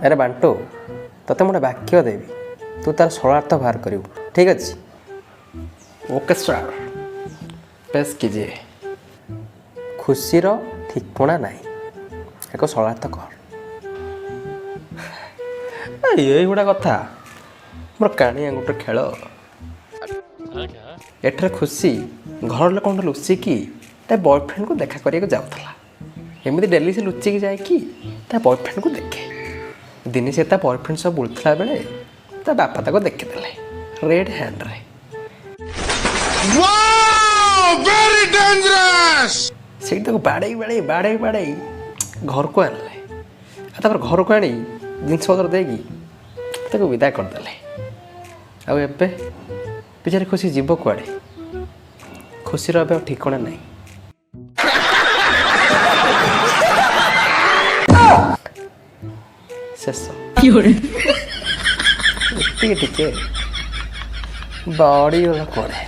ଆରେ ବାଣ୍ଟୁ, ତୋତେ ମୁଁ ଗୋଟେ ବାକ୍ୟ ଦେବି, ତୁ ତାର ସରଳାର୍ଥ ବାହାର କରିବୁ, ଠିକ୍ ଅଛି? Okay sir. ପେଶ कीजिए। ଖୁସିର ଠିକଣା ନାହିଁ, ଏକ ସରଳାର୍ଥ କର। ଏଇଗୁଡ଼ା କଥା ମୋର କାଣି ଆଙ୍ଗୁଠିର ଖେଳ। ଏଠାରେ ଖୁସି ଘର ଲୋକଙ୍କଠୁ ଲୁଚିକି ତା ବୟଫ୍ରେଣ୍ଡକୁ ଦେଖା କରିବାକୁ ଯାଉଥିଲା। ଏମିତି ଡେଲି ସେ ଲୁଚିକି ଯାଇକି ତା ବୟଫ୍ରେଣ୍ଡକୁ ଦେଖେ। ଦିନେ ସେ ତା ବୟଫ୍ରେଣ୍ଡ ସହ ବୁଲୁଥିଲା ବେଳେ ତା ବାପା ତାକୁ ଦେଖିଦେଲେ ରେଡ୍ ହ୍ୟାଣ୍ଡରେ। Very dangerous! ସେଇଠି ତାକୁ ବାଡ଼େଇ ବାଡ଼େଇ ବାଡ଼େଇ ବାଡ଼େଇ ଘରକୁ ଆଣିଲେ। ଆଉ ତାପରେ ଘରକୁ ଆଣି ଜିନିଷପତ୍ର ଦେଇକି ତାକୁ ବିଦା କରିଦେଲେ। ଆଉ ଏବେ ବିଚାରି ଖୁସି ଯିବ କୁଆଡ଼େ? ଖୁସିର ଏବେ ଆଉ ଠିକଣା ନାହିଁ। ଶେଷ। ଏତିକି ଟିକେ ବଢ଼ିଗଲା କୁଆଡ଼େ।